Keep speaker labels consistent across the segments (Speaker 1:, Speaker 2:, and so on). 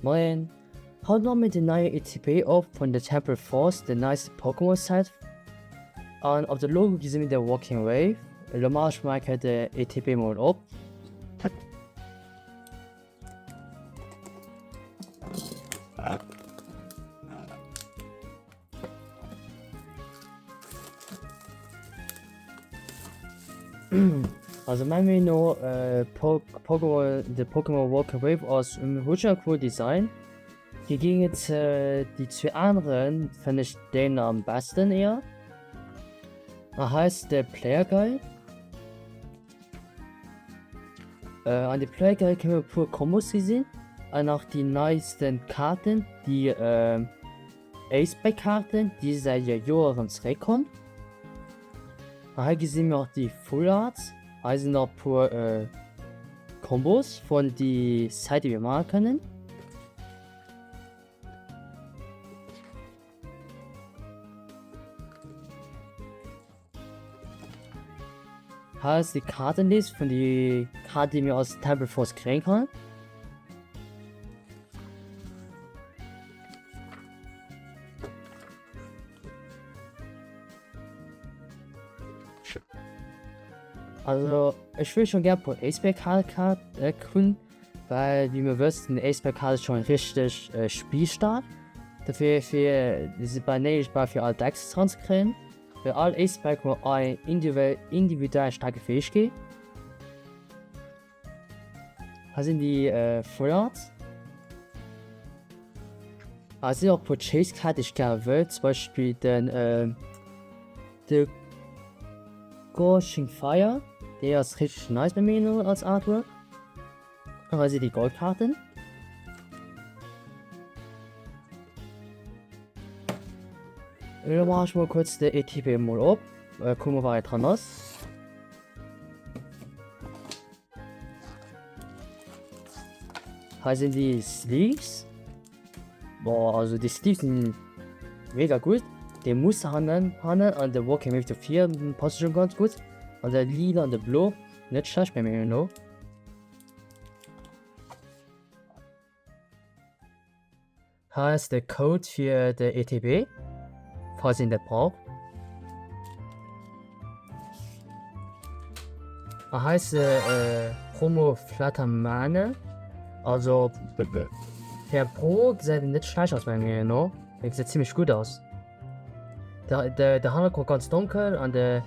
Speaker 1: Moien, haut man mir den neie ETB op vun The Temple Force, den neiste Pokémon Set. An op de Logo gesi mir de Walking Wave. Elo man ech mol eng Kéier de ETB mol op. Also meiner Meinung no äh, po Pokémon, de Pokémon Walking Wave ass en huet schon e cool Design. Hie géing et äh, déi zwee aneren fënn ech deen am besten eher. A hei ass de Player Guide. Äh, an de Player Guide kënne mer e puer Kombos gesinn an nach déi neisten Kaarten, déi äh, Aceback-Kaarten, déi säit Joeren zeréckkomm. An hei gesi mir och déi Full Arts. Hei sinn nach e puer Kombos vun déi Set, déi mir maache kënnen. Hei ass déi Kaartenlist vun déi Kaart, déi mir als Temple Force kréien kann. Also ech wëll schon gär puer Aceback-Kaart hunn, well wéi mir wëssen Aceback-Kaart ass schon richteg spielstark. Dofir fir se bei néideg bal fir all Decks dran ze kréien. Well all Aceback huet eng individuell staarke Fäegkeet. Hei sinn déi Full Arts. Hei sinn och e puer Chase Cards, déi ech gäre wëll. Zum Beispill den de Scorching Fire. Dee ass richteg nice bei mir no als Artwork. An hei sinn déi Goldkaarten. Elo maache ech mol kuerz de ETB mol op. Kucke mol wat hei dran ass. Hei sinn déi Sleeves. Boah, also déi Sleeves sinn mega gutt. Dee Muster hannen hannen an de Walking Wave dofir passe schon ganz gutt. An der lila an de blo net schlecht menger Meenung no. Hei ass de Code fir de ETB, falls een dat brauch. A hei ass de Promo Flattermane. Also fir Pro gesäit en net schlecht aus menger Meenung no. E gesäit zimmlech gutt aus. De, de, de Hannergrond ganz donkel an de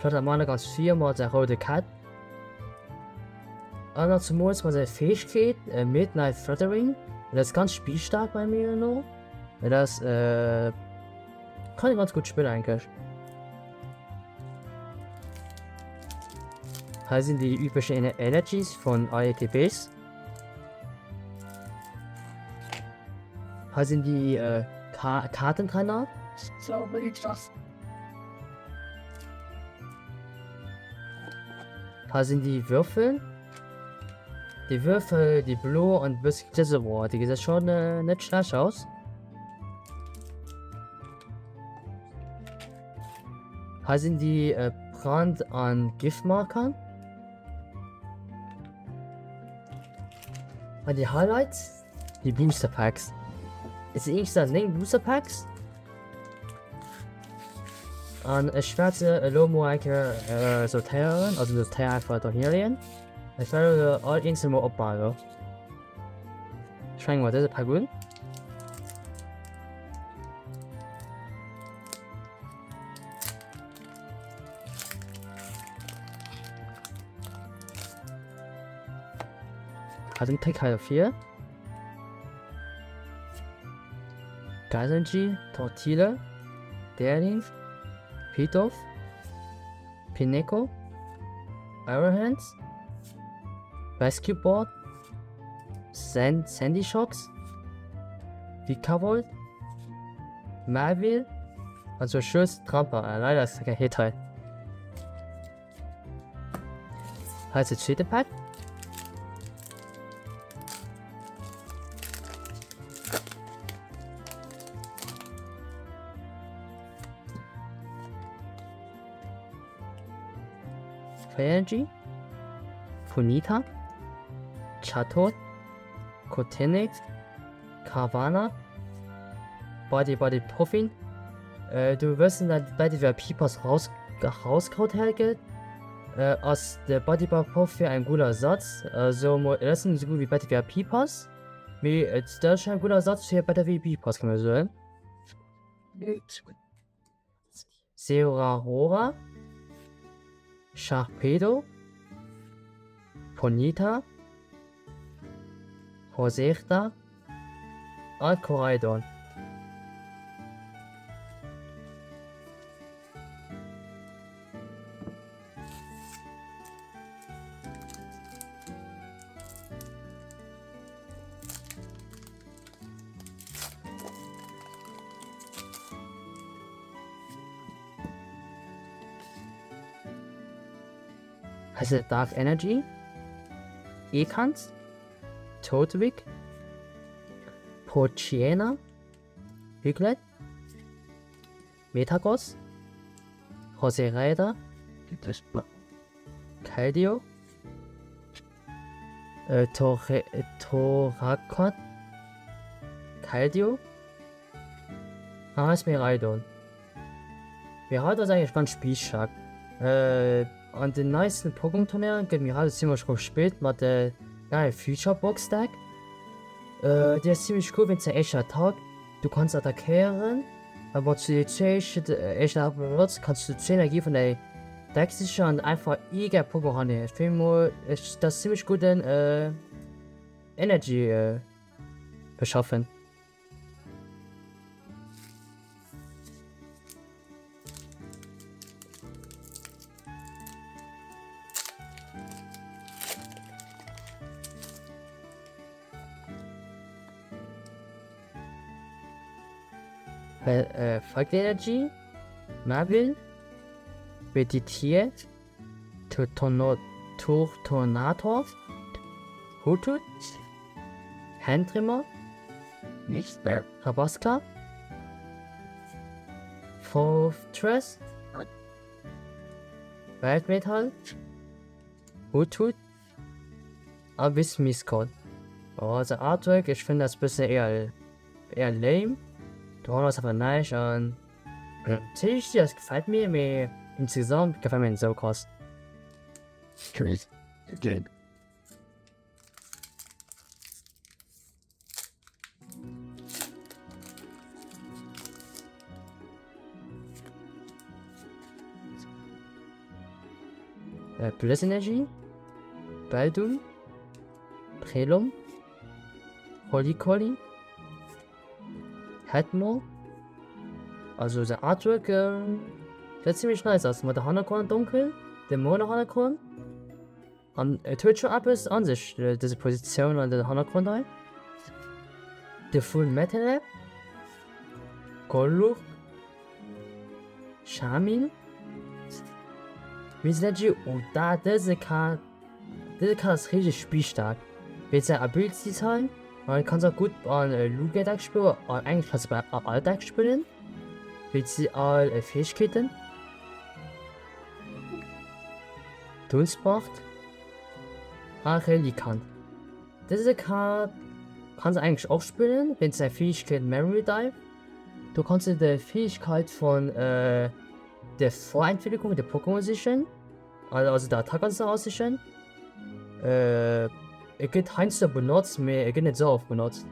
Speaker 1: Flattermane ganz vir mat säi roude Käpp. An nach zemools mat senger Fäegkeet Midnight Fluttering, dat ass ganz spielstaark meiner Meenung no. Dat ass äh, kann ee ganz gutt spillen eigentlech. Hei sinn déi üblechen Energies vun IATBs. Hei sinn déi äh, Ka Kaartentrenner. Hei sinn déi Würfel. Déi Würfel, déi blo an bësse glitzer, boah, déi gesäit schon äh, net schlecht aus. Hei sinn déi äh, Brand- an Giftmarker. An déi Highlights, déi Booster Packs. Et sinn insgesamt 9 Booster Packs. An ech wäert se elo mol eng Kéier sortéieren, also sortéieren einfach dohinner leeën. Ech wäert elo all eenzel mol opmaachen elo. Ech fänke mat dëse Pak un. Hei den Trick hei dofir. Gasenji, Tortille, Daring, Pitof, Pineco, Iron Hands, Rescue Board, Sand, Sandy Shocks, Vikavolt, Mavil an zur Schluss Tramper. Ah, leider ass kein Hit hei. Hei ist der zweite Pack. Fire Energy, Punita, Chatot, Kotenek. Carvana, Buddy Buddy Poffin. Äh, du wëssen dat Buddy VIP Pass raus rauskaut gëtt. Äh, ass de Buddy Buddy Poffin ein guter Ersatz. Also mo et ass net esou gutt wéi Buddy VIP Pass, mee et ass schon ein guter Ersatz fir Buddy VIP Pass kann man soen. Seorarora, Sharpedo, Ponyta, Rosetta a Koraidon. Heißt Dark Energy, Ekans, Todwick, Poochyena, Hüglet, Metagross, Roserade, Keldeo, äh, Tore, Torakon, Keldeo, Ah, ass Miraidon. Miraidon ass eigentlech ganz spillstaark. Äh, an den neisten Pokémon Turnéieren gëtt Miraidon zimmlech gutt gespillt mat de neie Future Box Deck. Äh, déi ass zimmlech cool wéinst der éischter Attack. Du kanns attackéieren a wann du déi zwee éischt Attack benotz, kanns du zwee Energie vun däi Deck sichen an einfach egal Pokémon ranhuelen. Ech finn mol, ech, dat ass zimmlech gudden Energy beschaffen. Äh, Fight Energy, Marvel, Meditier, Tornator, Hoothoot, Handtrimmer, Rabaska, Fortress, Weltmetall, Hoothoot a Wismiscon. Oh, the Artwork, ech fënn dat bësse eher, eher lame. Do ass awer näischt an Natierlech, das gefällt mir, mee insgesamt gefällt mir den sou krass. Äh, Bliss Energy, Beldum, Prelum, Rolycoly, Headmore. Also the Artwork äh, sieht ziemlich nice aus. Mat der Hannergrond dunkel, dem Moon Hannergrond. An et huet schon eppes an sech, dëse Positioun an den Hannergrond hei. De Full Metal App, Golurk, Charmin, Mislegi, oh da dëse Kaart, dëse Kaart ass richteg spillstaark wéinst senger Abilities hei, an kanns och gutt an Lugia Deck spillen, an eigentlech kanns de bei all Deck spillen wéinst si all Fäegkeeten. Dunspark a Relicanth. Dëse Kaart kanns de eigentlech och spillen wéinst säi Fäegkeet Memory Dive. Do kanns de de Fäegkeit vun der Vorentwécklung de Pokémon sichen, also der Attack kanns de raussichen. Et gëtt heiansdo benotzt, mee et gëtt net sou oft benotzt.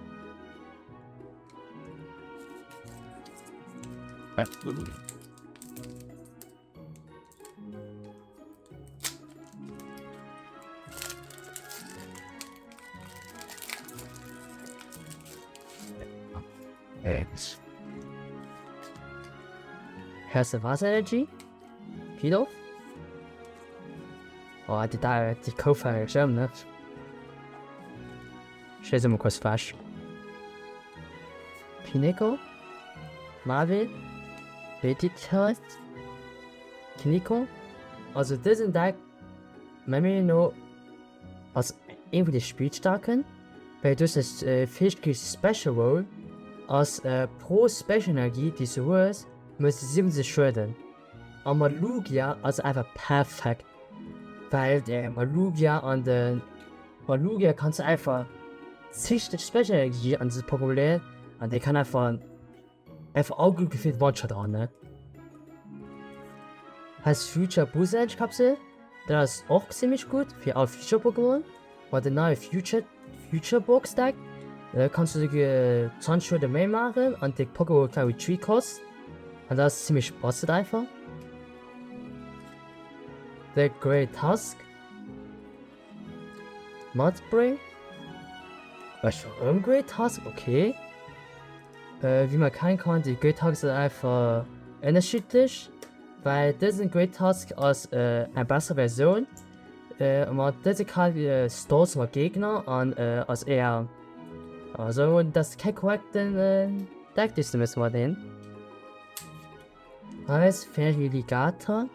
Speaker 1: Hörst du Wasserenergy? Pidolf? Oh, déi da, déi Kou fänkt ech ëm, ne? Ech léise mol kuerz wech. Pineco, Marvin, Vegeta, Kiniko. Also dësen Deck, menger Meenung no, ass ee vun de spillstaarken, well duerch des Fäegkeet Special Roll ass pro Special Energie déi s du hues, méchs du 70 Schueden. A mat Lugia ass et einfach perfekt, well mat Lugia an de mat Lugia kanns du einfach. züchteg Special Energy an dëse Pokémon an dee kann einfach einfach all gutt gefillt One-Shot an ne. Heißt Future Boost Energy Kapsel, dat ass och zimmlech gutt fir all Future Pokémon. Mat den neie Future Future Box Deck kanns du souguer 20 Schuede méi maachen an de Pokémon huet Retreat Cost an dat ass zimmlech busted einfach. The Great Tusk Mudbray Ech erëm Great Tusk okay. Wéi man kennen kann, déi Great Tusk ass einfach ënnerschiddlech, well dësen Great Tusk ass eng besser Versioun. Mat dëse Kaart stalls mat Gegner an ass eher also dat ass keng korrekten Deck déi s de mëss mat een. Eis Feraligatr.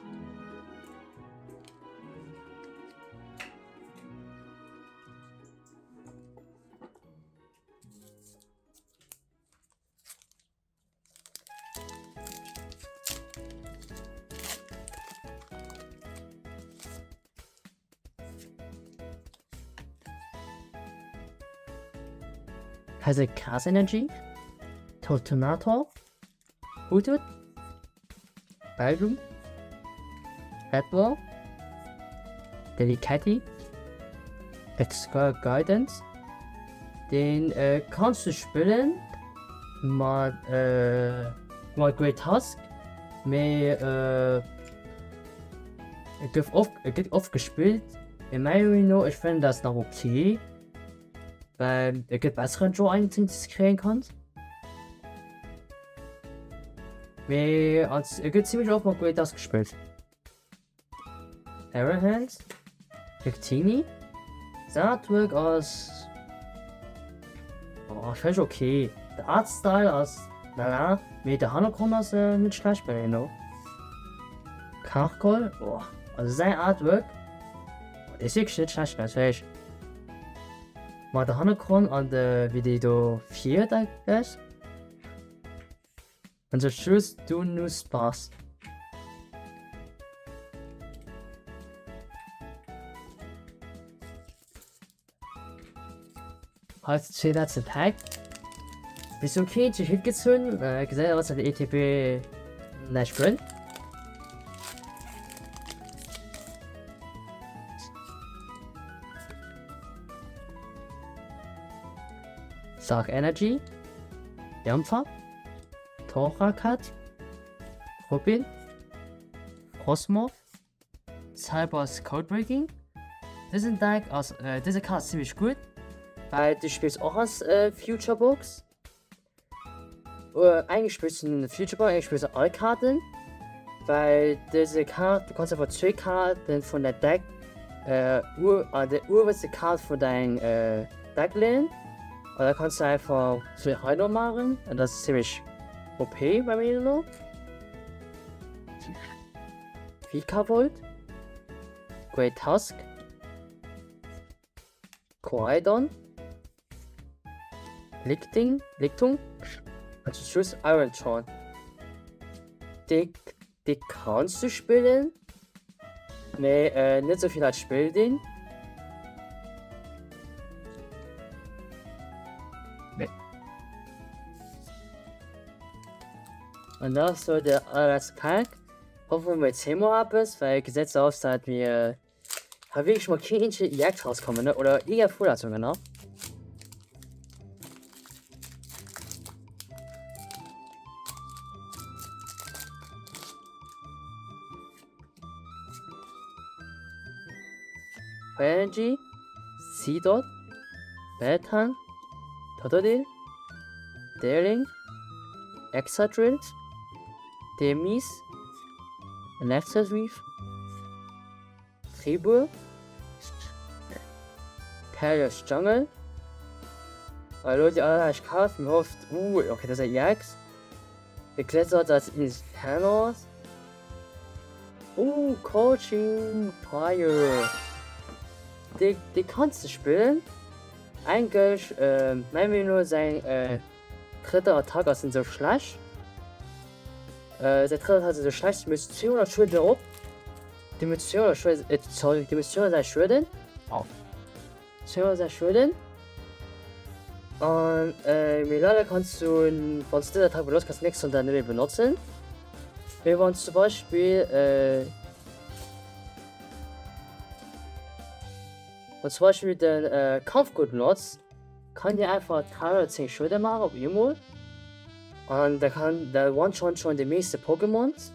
Speaker 1: Has Chaos Energy, Tortonator, Hoothoot, Bellbloom, Headball, Delicati, Obscure Guidance. Deen kanns du spillen mat mat Great Tusk, mee et gouf oft et gëtt oft gespillt. Mee menger Meenung no, ech fannen dat ass nach ok, well et gëtt besseren Draw Items déi s de kréien kanns. Mee als et gëtt zimlech oft mat Great Tusk gespillt. Arrowhands, Victini, Säin Artwork ass oh völleg ok. De Artstyle ass lala, mee de Hannergrond ass net schlecht bei no. Carkol, oh also säin Artwork oh dee ass wierklech net schlecht ganz ehrlech. Ma de Hannergrond an de wéi déi do fiert I guess. An sech just du nu Spass. Hei ist der letzte Pack. Bis okay, zu Hit gezündet. Äh, gesehen, was hat die ETB nicht drin. Dark Energy. Jumper. Torracat, Robin, Frosmoth, Cybers Codebreaking. Dësen Deck ass, dëse Kaart ass zimmlech gutt, well du spills och als Future Box. Eigentlech spills du net Future Box, eigentlech spills du all Kaarten, well dëse Kaart, du kanns einfach zwee Kaarten vun der Deck, der uewerste Kaart vun dengem Deck leeën. An da kanns du einfach zwee Healer maachen an dat ass zimmlech OP menger Meenung no. Vikavolt, Great Tusk, Koraidon, Licting, Lictung an zum Schluss Iron Thorn. Déi, déi kanns du spillen, mee net esou vill Leit spillen deen. An dat ass sou de allerletzte Pack. Hoffen mir zéie mol eppes, well et gesäit sou aus dat mir hei wierklech mol keen eenzege EX rauskommen, ne? Oder iergend eng Vorletzung, ne? Fire Energy, Seedot, Meltan, Totodile, Daring, Exadrill, Demis, Electrosweep, Tribur, Perilous Jungle, Elo déi allerlescht Kaart, mir hofft, uh, okay, dat ass eng EX. Geklettert als Infernos. Oh, Coaching Fire. Déi, déi kanns de spillen. Eigentlech, äh, menger Meenung no, säin äh, drëtter Attack ass net sou schlecht. Äh, säin drëtter Attack ass net sou schlecht, du méchs 200 Schueden op. Du méchs 200 Schueden, äh, sorry, du méchs 206 Schueden. Au. 206 Schueden. An mee leider kanns du wann s du dës Attack benotz kanns du nächst Ronn dat net méi benotzen. Mee wann s zum Beispill wann zum Beispill den Kampfgurt benotz, kann dir einfach 310 Schuede maachen op eemol an da kann da one-shot schon de meeschte Pokémons.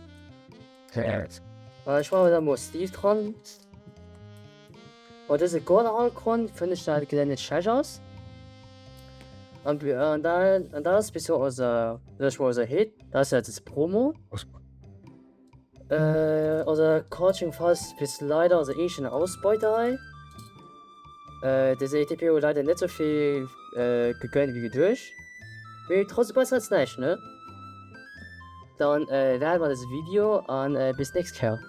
Speaker 1: Ech maachen da mol Steve dran. Bei dëse Goldalkon fënn ech dat gesäit net schlecht aus. An an dat ass bis elo onser sag ech mol onser Hit, dat ass ja des Promo. Onser Coaching Phase bis leider onser eegenen Ausbeuter hei. Dëse ETP huet leider net sou vill gegönnt wéi geduecht, mee trotzdem besser als näischt ne? Dann dat war dëse Video an bis nächst Kéier.